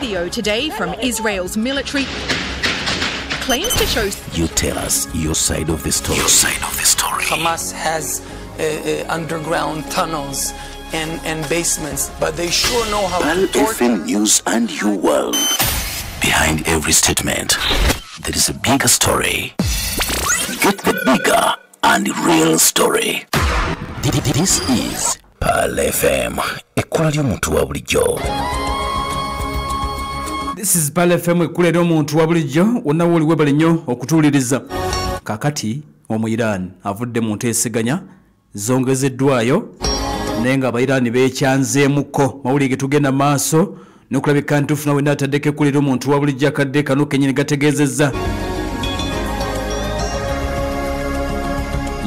Video today from Israel's military claims to show. You tell us your side of the story. Your side of the story. Hamas has underground tunnels and basements, but they sure know how Pearl to torture. FM News and your world. Behind every statement, there is a bigger story. Get the bigger and real story. This is Pearl FM. Ekkula ly'omuntu wa bulijjo. This is Pearl FM, ekkula ery'omuntu wa bulijjo. Wonna wooli, webale nnyo okutuwuliriza. Kakati omu Iran avudde mu nteeseganya zongezeddwayo, naye nga Abairaani beekyanzeemukko. Mawulire ge tugenda maaso n'okulabika ntuufu nawe naataddeko ekkula ery'omuntu wa bulijjo akadde kano kennyini gategeezezza.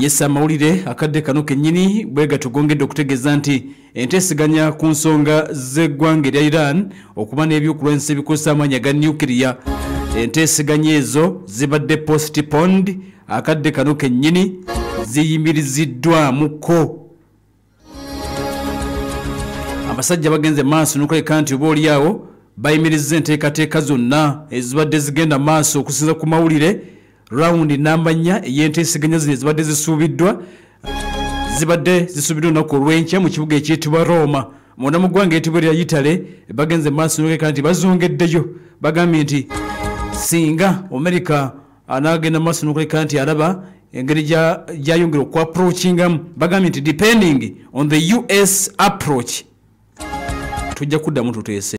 Yes, amawulire akadde kano kennyini bwe gatugongedde okutegeeza nti enteeseganya ku nsonga z'eggwanga erya Iran okuba n'ebyokulwanyisa ebikozesa amaanyi aga nuclear, enteeseganya ezo zibadde postponed. Akadde kano kennyini ziyimiriziddwamuko. Abasajja bagenze maaso n'okuleka nti oba oliawo bayimiriza enteekateeka zonna ezibadde zigenda maaso. Okusinza ku mawulire, round namba 4 ey'enteeseganya zino ezibadde zisuubiddwa, zibadde zisuubiddwa olunaku olw'enkya mu kibuga ekiyitibwa Roma munda mu ggwanga eyitibwa erya Italy, bagenze maaso n'okuleka nti bazongeddeyo. Bagambye nti singa America anaagenda maaso n'okuleka nti alaba engeri gyayongera okuapproachingamu, bagambye nti depending on the US approach, tujja kuddamu tuteese.